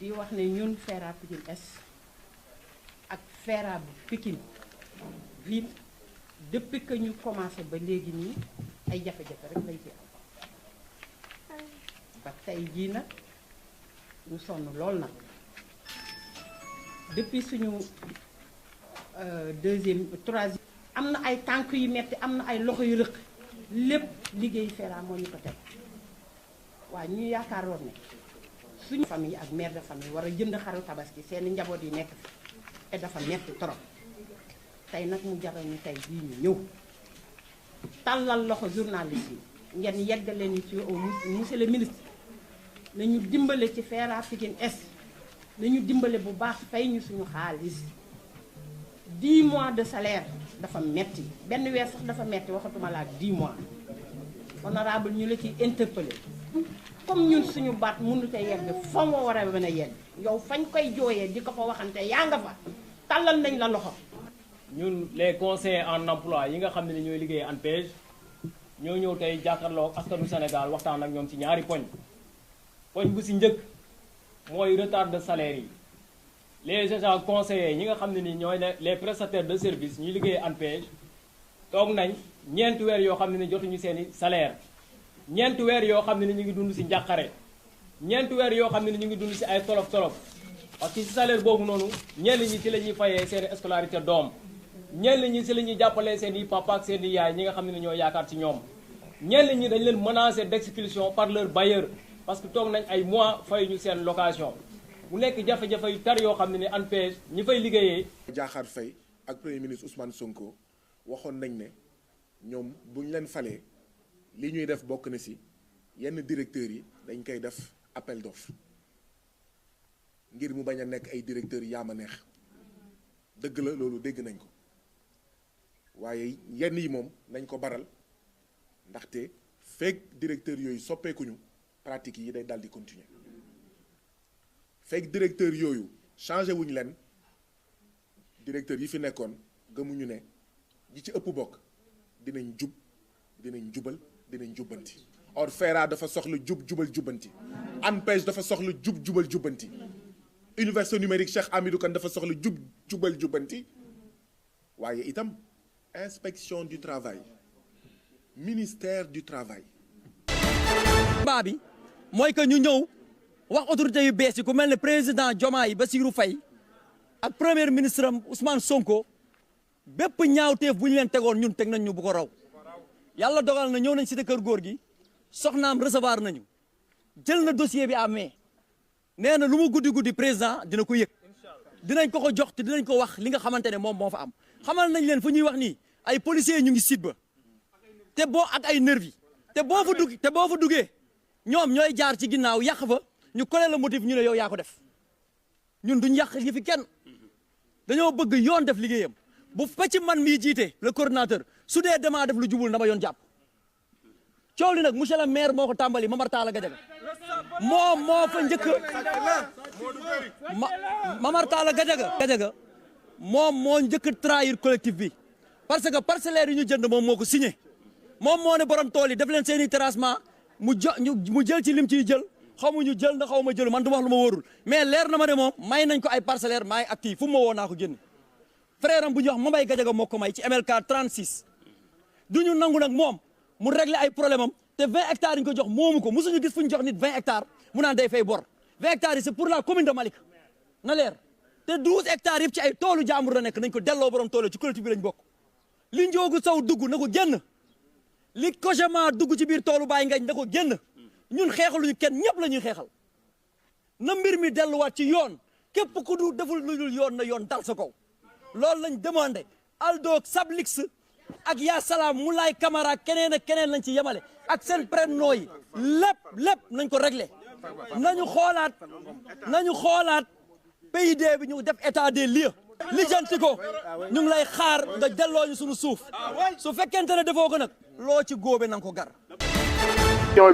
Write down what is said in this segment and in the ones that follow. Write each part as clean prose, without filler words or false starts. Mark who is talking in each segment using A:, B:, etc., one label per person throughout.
A: di wax ne ñun FERA Pikine Est ak FERA bu Pikine ville depuis que ñu commencé ba léegi nii ay jafe-jafe rek lay fi am ba tey jii nag ñu sonn lool nag depuis suñu troisième am na ay tànk yu metti am na ay loxo yu rëq lépp liggéey FERA moo ñu ko teg waaye ñu yaakaaroon ne suñu famille ak mère de famille war a jënd xaru tabaski seeni njaboot yi nekk fi te dafa metti trop tey nag mu jaral ñu tey jii ñu ñëw tàllal loxo journaliste yi ngeen yeggale ni ci au monsieur le ministre nañu dimbale ci FERA Pikine Est nañu dimbale bu baax fay ñu suñu xaalis 10 mois de salaire dafa metti benn weer sax dafa metti waxatuma la ak 10 mois honorable ñu la ciy interpellé comme ñun suñu baat mënut a yegg fa moo war a mën a yegg yow fañ koy jooyee di ko fa waxante yaa nga fa tàllal nañ la loxo.
B: ñun les conseillers en emploi yi nga xam ne ñooy liggéey ANPEJ ñoo ñëw tey jàkkaarloo ak askanu Sénégal waxtaan ak ñoom ci ñaari poñ bu si njëkk mooy retard de salaire yi les agents conseillers ñi nga xam ne ni ñooy les prestataires de service ñuy liggéey ANPEJ toog nañ ñeenti weer yoo xam ne ni jotuñu seeni salaire ñeenti weer yoo xam ne ni ñu ngi dund si njàqare ñeenti weer yoo xam ne ni ñu ngi dund si ay tolof-tolof parce que si salaire boobu noonu ñenn ñi si la ñuy fayee seeni scolarité doom ñenn ñi si la ñuy jàppalee seen i papa ak seen i yaay ñi nga xam ne ñoo yaakaar ci ñoom ñenn ñi dañ leen menacé d'expulsion par leur bailleur parce que toog nañ ay mois fay ñu seen location mu nekk jafe-jafe yu tar yoo xam ne ni ANPEJ ñi fay liggéeyee.
C: Diakhar Faye ak premier ministre Ousmane Sonko waxoon nañ ne ñoom bu ñu leen falee li ñuy def bokk na si yenn directeurs yi dañ koy def appel d'offre ngir mu bañ a nekk ay directeurs yaa ma neex dëgg la loolu dégg nañ ko waaye yenn yi moom nañ ko baral ndaxte fekk directeurs yooyu soppeekuñu pratique yi day daal di continuer fekk directeurs yooyu changé wuñu leen directeurs yi fi nekkoon gëmuñu ne ji ci ëpp bokk dinañ jub dinañ jubal dinañ jubbanti or FERA dafa soxla jubal jubbanti ANPEJ dafa soxla jubal jubbanti université numérique Cheikh Hamidou Kane dafa soxla jubal jubbanti waaye itam inspection du travail ministère du travail.
D: baa bi mooy que ñu ñëw wax autorité yu bees yi ku mel ne président Diomaye Bassirou Faye ak premier ministre am Ousmane Sonko bépp ñaawteef bu ñu leen tegoon ñun teg nañ ñu bu ko raw yàlla dogal na ñëw nañ cité kër góor gi soxnaam recevoir nañu jël na dossier bi à main nee na lu mu guddi président dina ko yëg dinañ ko jox te dinañ ko wax li nga xamante ne moom moo fa am xamal nañ leen fu ñuy wax nii ay policiers ñu ngi site ba te boo ak ay nervi te boo fa duggee ñoom ñooy jaar ci ginnaaw yàq fa ñu collé le motif ñu ne yow yaa ko def ñun duñ yàq yi fi kenn dañoo bëgg yoon def liggéeyam bu fa ci man mii jiite le coordinateur su dee damaa def lu jubul na ma yoon jàpp coow li nag monsieur le maire moo ko tàmbali Mamar Talla Gadiaga moom moo fa njëkk Mamar Talla Gadiaga moom moo njëkk trahir collectif bi parce que parcellaires yi ñu jënd moom moo ko signé moom moo ne borom tool yi def leen seen i terrassement mu jël ci lim ciy jël xamuñu jël na xaw ma jël man du wax lu ma wóorul mais leer na ma ne moom may nañ ko ay parcellaires maay actif fu mu ma woo naa ko génn frère am bu ñuy wax Mambay Gadiaga moo ko may ci MLK 36 du ñu nangu nag moom mu régler ay problème am te 20 hectares yi ñu ko jox moomu ko mosuñu gis fu ñu jox nit 20 hectares mu naan day fay bor 20 hectares yi c'est pour la commune de Malika na leer te 12 hectares yëpp ci ay toolu jàmbur la nekk nañ ko delloo borom toolu ci collectif bi lañ bokk li njoogu saw dugg na ko génn li cogement dugg ci biir toolu Baye Ngañ na ko génn ñun xeexaluñu kenn ñëpp la ñuy xeexal na mbir mi delluwaat ci yoon képp ku du deful lu dul yoon na yoon dal sa kaw loolu lañ demandé Aldo Sablix ak yaa salaam Moulay Camara keneen ak keneen lañ ci yemale ak seen prénom yi lépp nañ ko réglé nañu xoolaat PID bi ñu def état des lieux lijjanti ko ñu ngi lay xaar nga delloo ñu suñu suuf su fekkente ne defoo ko nag loo ci góobe na nga ko gar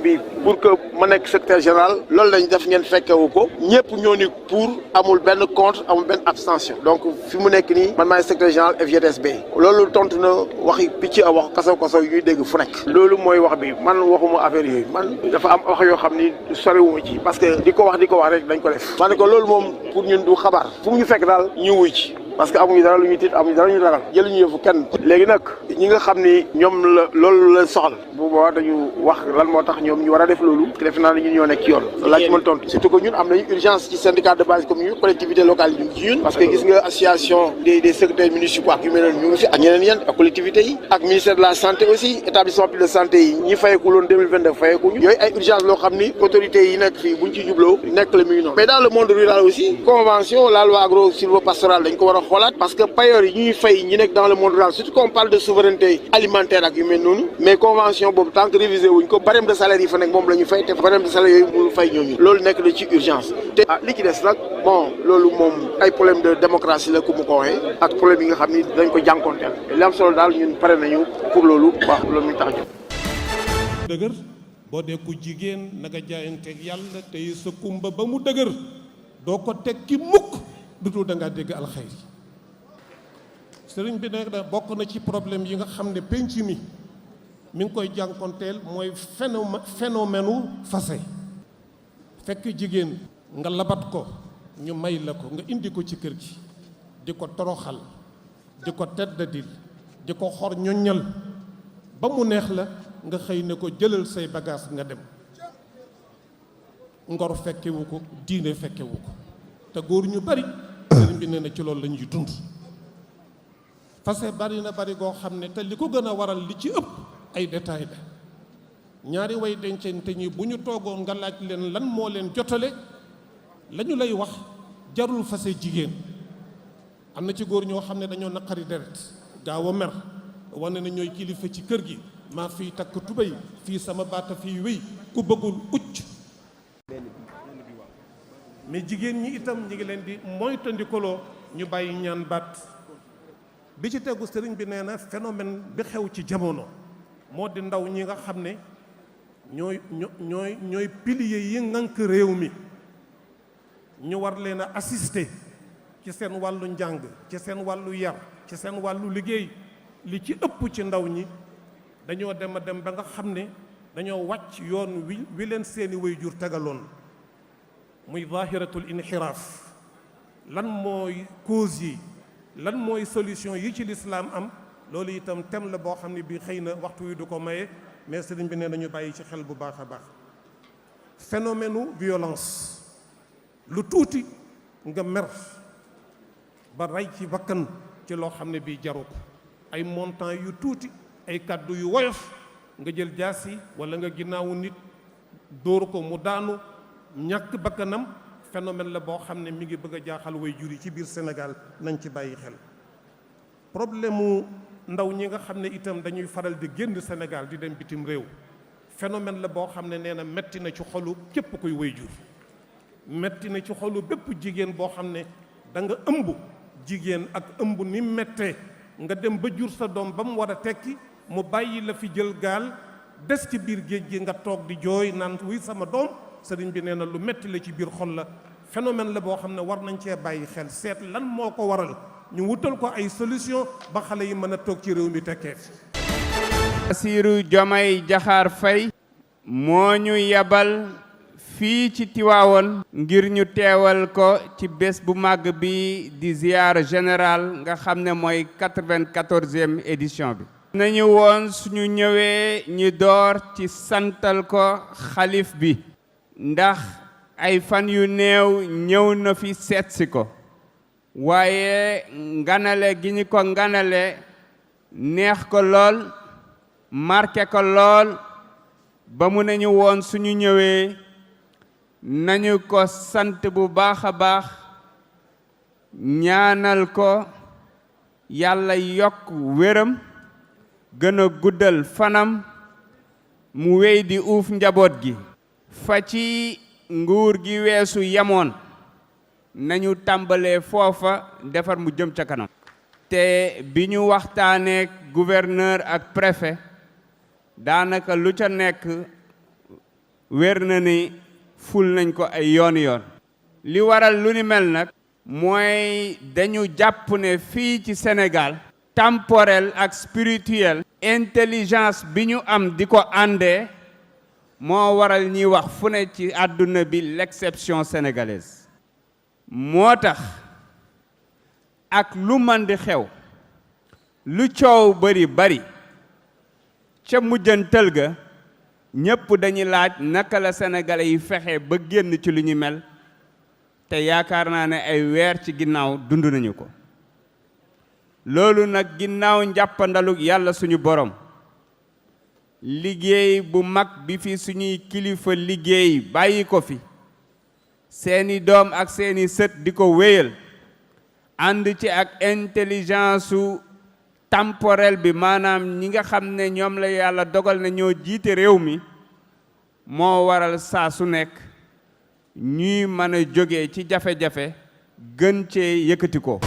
E: bi pour que ma nekk secrétaire général loolu lañ def ngeen fekkewu ko ñëpp ñoo ni pour amul benn contre amul benn abstention donc fi mu nekk nii man maay secrétaire général FGTSB loolu tontu na waxi picc a wax kasaw yu ñuy dégg fu nekk loolu mooy wax bi man waxuma affaire yooyu man dafa am wax yoo xam ni soriwuma ci parce que di ko wax rek dañ ko def ma ne ko loolu moom pour ñun du xabaar fu mu ñu fekk daal ñu wuy ci parce que amuñu dara lu ñuy tiit amuñu dara lu ñu ragal jëluñu yëfu kenn léegi nag ñi nga xam ni ñoom la loolu la soxal bu boobaa dañu wax lan moo tax ñoom ñu war a def loolu def naa ne ñun ñoo nekk ci yoon laaj ci mën tontu surtout que ñun am nañu urgence ci syndicat de base comme ñun collectivité locale yi ñu ngi ci ñun parce que gis nga association des secrétaires municipaux ak yu mel noonu ñu ngi fi ak ñeneen yan ak collectivités yi ak ministère de la santé aussi établissement public de santé yi ñi fayeeku loon 2022 fayeeku ñu yooyu ay urgence loo xam ni autorités yi nekk fii buñ ci jubloo nekk la muy noonu mais dans le monde rural aussi convention la loi agro sylvo-pastorale dañ ko war a xoolaat parce que payeurs yi ñuy fay ñi nekk dans le monde rural surtout qu'on parle de souveraineté alimentaire ak yu mel noonu mais convention boobu tant que révisé wuñ ko barème de salaire yi fa nekk moom la ñu fay te barème de salaire yooyu mënul fay ñooñu loolu nekk na ci urgence te li ci des nag bon loolu moom ay problème de démocratie la ku mu ko waxee ak problème yi nga xam ni dañ ko jànkonteel li am solo daal ñun pare nañu pour loolu waaw loolu muy tax jóg
F: dëgër boo dee ku jigéen nanga jaayanteeg yàlla tey sa kumba ba mu dëgër doo ko teg ki mukk dutul da ngaa dégg alxayri sëriñ bi nag bokk na ci problème yi nga xam ne penc mi ngi koy jànkonteel mooy phénomène fase fekk jigéen nga labat ko ñu may la ko nga indi ko ci kër gi di ko toroxal di ko teddadil di ko xor ñoññal ba mu neex la nga xëy ne ko jëlal say bagage nga dem ngor fekkewu ko diine fekkewu ko te góor ñu bari sëriñ bi nee na ci loolu la ñuy dund fase bari na bari goo xam ne te li ko gën a waral li ci ëpp ay détails la ñaari way dencante ñi bu ñu toogoon nga laaj leen lan moo leen jotale la ñu lay wax jarul fase jigéen am na ci góor ñoo xam ne dañoo naqari deret gaaw a mer wane na ñooy kilifa ci kër gi maa fii takk tubéy fii sama baata fii wéy ku bëggul ucc mais jigéen ñi itam ñi ngi leen di moytandikoloo ñu bàyyi ñaan baat bi ci tegu sëriñ bi nee na phénomène bi xew ci jamono moo di ndaw ñi nga xam ne ñooy piliers yi ngànk réew mi ñu war leen a assister ci seen wàllu njàng ci seen wàllu yar ci seen wàllu liggéey li ci ëpp ci ndaw ñi dañoo dem a dem ba nga xam ne dañoo wàcc yoon wi leen seeni waajur tegaloon muy zahiratul inxiraaf lan mooy cause yi lan mooy solution yi ci lislaam am loolu itam thème la boo xam ne bii xëy na waxtu wi du ko maye mais sëriñ bi nee nañu bàyyi ci xel bu baax a baax phénomène violence lu tuuti nga mer ba rey ci bakkan ci loo xam ne bii jaru ko ay montant yu tuuti ay kàddu yu woyof nga jël jaasi wala nga ginnaawu nit dóor ko mu daanu ñàkk bakkanam phénomène la boo xam ne mi ngi bëgg a jaaxal way jur yi ci biir Sénégal nañ ci bàyyi xel problème mu ndaw ñi nga xam ne itam dañuy faral di génn Sénégal di dem bitim réew phénomène la boo xam ne nee na metti na ci xolu képp kuy way jur metti na ci xolu bépp jigéen boo xam ne da nga ëmb jigéen ak ëmb ni mettee nga dem ba jur sa doom ba mu war a tekki mu bàyyi la fi jël gaal des ci biir géej gi nga toog di jooy naan wuy sama doom sëriñ bi nee na lu metti la ci biir xol la phénomène la boo xam ne war nañ cee bàyyi xel seet lan moo ko waral ñu wutal ko ay solution ba xale yi mën a toog ci réew mi tekkee
G: Bassirou Diomaye Diakhar Faye moo ñu yabal fii ci Tiwaawoon ngir ñu teewal ko ci bés bu màgg bi di ziyaara général nga xam ne mooy 94e édition bi nañu woon suñu ñëwee ñi door ci santal ko xalif bi ndax ay fan yu néew ñëw na fi seetsi ko waaye nganale gi ñu ko nganale neex ko lool marqué ko lool ba mu nañu woon suñu ñëwee nañu ko sant bu baax a baax ñaanal ko yàlla yokk wéram gën a guddal fanam mu wéy di uuf njaboot gi fa ci nguur gi weesu yemoon nañu tàmbalee foofa defar mu jëm ca kanam te bi ñu waxtaanee gouverneur ak préfet daanaka lu ca nekk wér na ni ful nañ ko ay yoon yoon. li waral lu ni mel nag mooy dañu jàpp ne fii ci Sénégal temporel ak spirituel intelligence bi ñu am di ko àndee moo waral ñuy wax fu ne ci àdduna bi l'exception sénégalaise. moo tax ak lu man di xew lu coow bari ca mujjantal ga ñépp dañuy laaj naka la sénégalais yi fexe ba génn ci lu ñu mel te yaakaar naa ne ay weer ci ginnaaw dund nañu ko. loolu nag ginnaaw njàppandalu yàlla suñu borom liggéey bu mag bi fi suñuy kilifa liggéey bàyyi ko fi seeni doom ak seeni sët di ko wéyal ànd ci ak intelligence su temporel bi maanaam ñi nga xam ne ñoom la yàlla dogal na ñoo jiite réew mi moo waral saa su nekk ñuy mën a jóge ci jafe-jafe gën cee yëkkati ko.